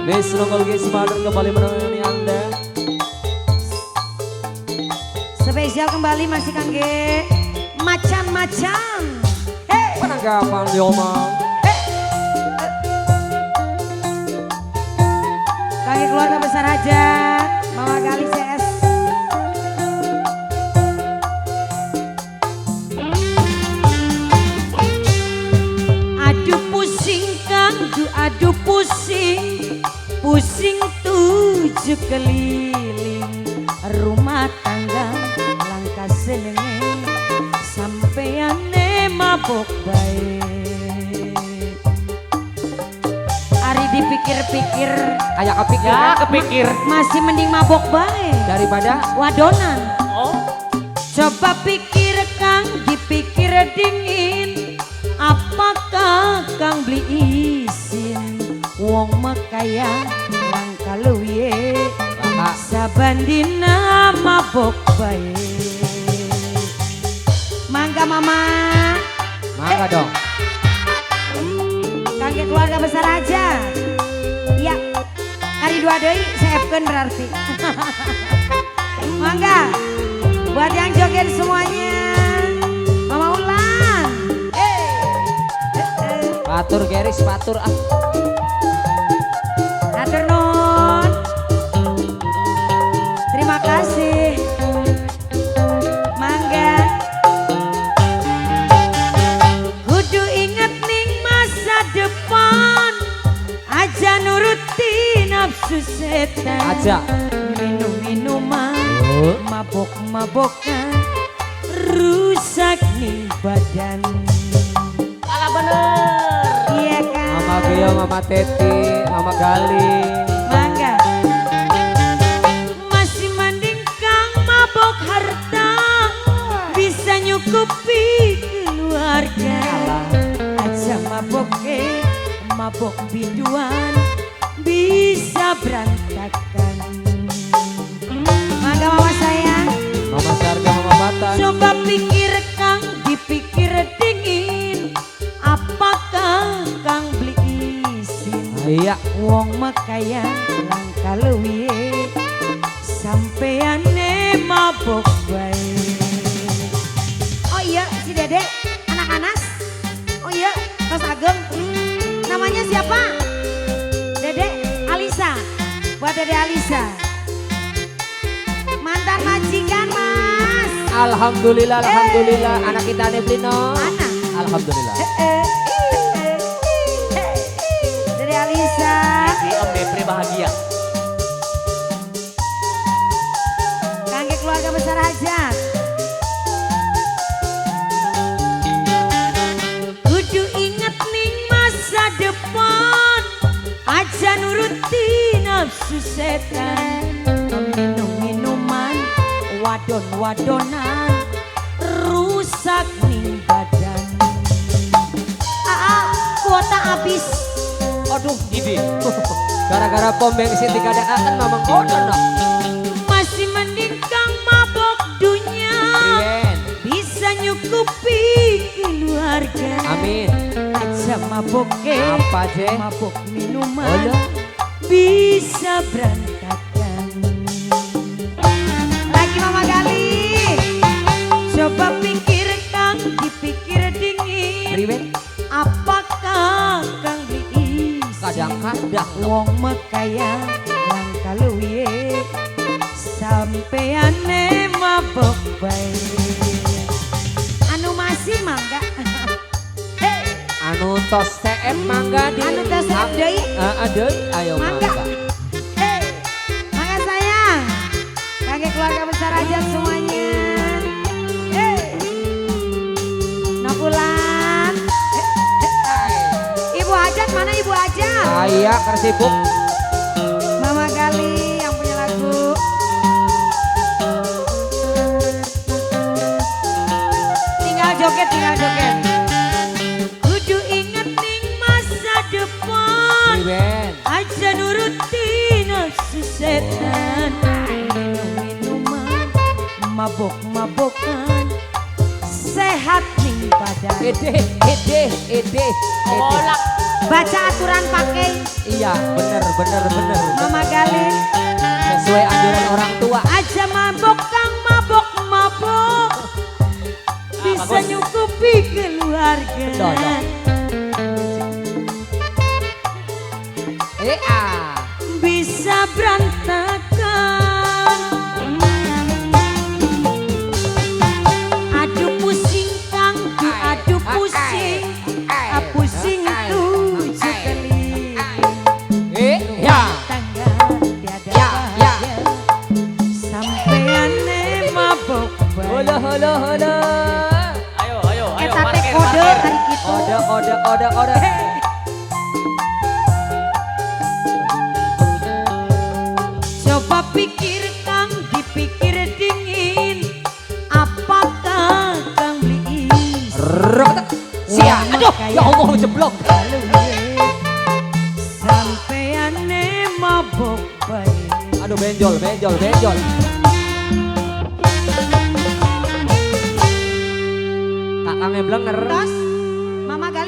Wisnu Golgi Semadon kembali menemani Anda. Spesial kembali masih kangge macan-macan. Hey. Penangkapan Yoma. Hey. Kangge keluarga besar aja, Mama Gali CS. Aduh pusing Kang, aduh pusing, pusing tujuh keliling rumah tangga langkah senenge sampeane mabok bae. Ari dipikir-pikir kayak kepikir ya, kepikir masih mending mabok bae daripada wadonan. Oh. Coba pikir Kang, dipikir dingin, apakah Kang beli izin wong mekaya langka luwihe saban dina mabok bae. Mangga mama. Mangga dong. Kangge keluarga besar aja. Ya, hari dua deui seepkeun berarti. Mangga. Buat yang joget semuanya. Mama Ulan. Patur Geris, patur ah. Atur nun. Terima kasih. Mangga. Kudu inget ning masa depan, aja nuruti nafsu setan. Aja. Minum-minuman, mabok-mabokan, rusak ning badan. Alah bener. Iya kan. Mama Gio, Mama Teti, Mama Gali. Mangga. Masih mending Kang mabok harta, bisa nyukupi keluarga. Aja maboke, mabok biduan, bisa berantakan. Mangga mama sayang. Mama Sarga, Mama Batan. Coba pikir Kang, dipikir dingin, apakah Kang beli izin? Iya. Wong mekaya langka luwihe sampeane mabok bae. Oh iya, si Dede, anak Anas. Oh iya, Mas Ageng. Namanya siapa? Dede Alisa. Buat Dede Alisa. Mantan majikan, Mas. Alhamdulillah, alhamdulillah. Anak kita nih Blino. Anak. Alhamdulillah. Dede Alisa. Si Om Depri bahagia. Kangge keluarga besar hajat. Kudu inget ning masa depan, aja nuruti nafsu setan. Minum-minuman, wadon-wadonan, rusak ning badan. Aa, kuota habis. Aduh, ini. Gara-gara pom bensin dikadaakan mamang kono. Masih mending Kang mabok dunia, bisa nyukupi keluarga. Amin. Aja maboke, apa je? Mabok minuman, bisa berantakan. Lagi Mama Gali. Coba pikir Kang, dipikir dingin. Priwen. Apakah Kang beli izin? Kadang-kadang wong mekaya langka luwihe sampeane mabok bae. Anu masih mangga. Hey. Anu tos CF mangga di. Anu tos CF deui. Heeh deui, ayo mangga. Hey. Mangga sayang. Kangge keluarga besar aja semuanya. Hey. Nokulan. Ibu Hajat mana Ibu Hajat? Ayah kersibuk. Mama Gali yang punya lagu. Tinggal joget, tinggal joget. Kudu inget ning masa depan, aja nuruti nafsu setan. Minum-minuman, mabok-mabokan, sehat ning badan. Ede, ede, ede, ede. Kolak. Baca aturan pakai. Iya, bener, bener, bener. Mama Galih. Sesuai anjuran orang tua. Aja mabok kang mabok mabok. Bisa bagus. nyukupi keluarga. Betul, betul. Eh, ah. Bisa berantakan. Aduh pusing kang, aduh pusing. Ah, pusing tujuh kali. Eh, ya. Tangga tiada Ya, ya. bahagia. Sampeane mabok bae. Holo, holo, holo. Ayo, ayo, ayo. Eta teh parkir, kode parkir. tadi gitu. Kode, kode, kode, kode. Coba pikir kang, dipikir dingin. Apakah kang beli Rok. Sia. Aduh, ya Allah jeblok. Sampeane mabok bae. Aduh benjol, benjol, benjol. Kakangnya blenger. Tos, Mama Gali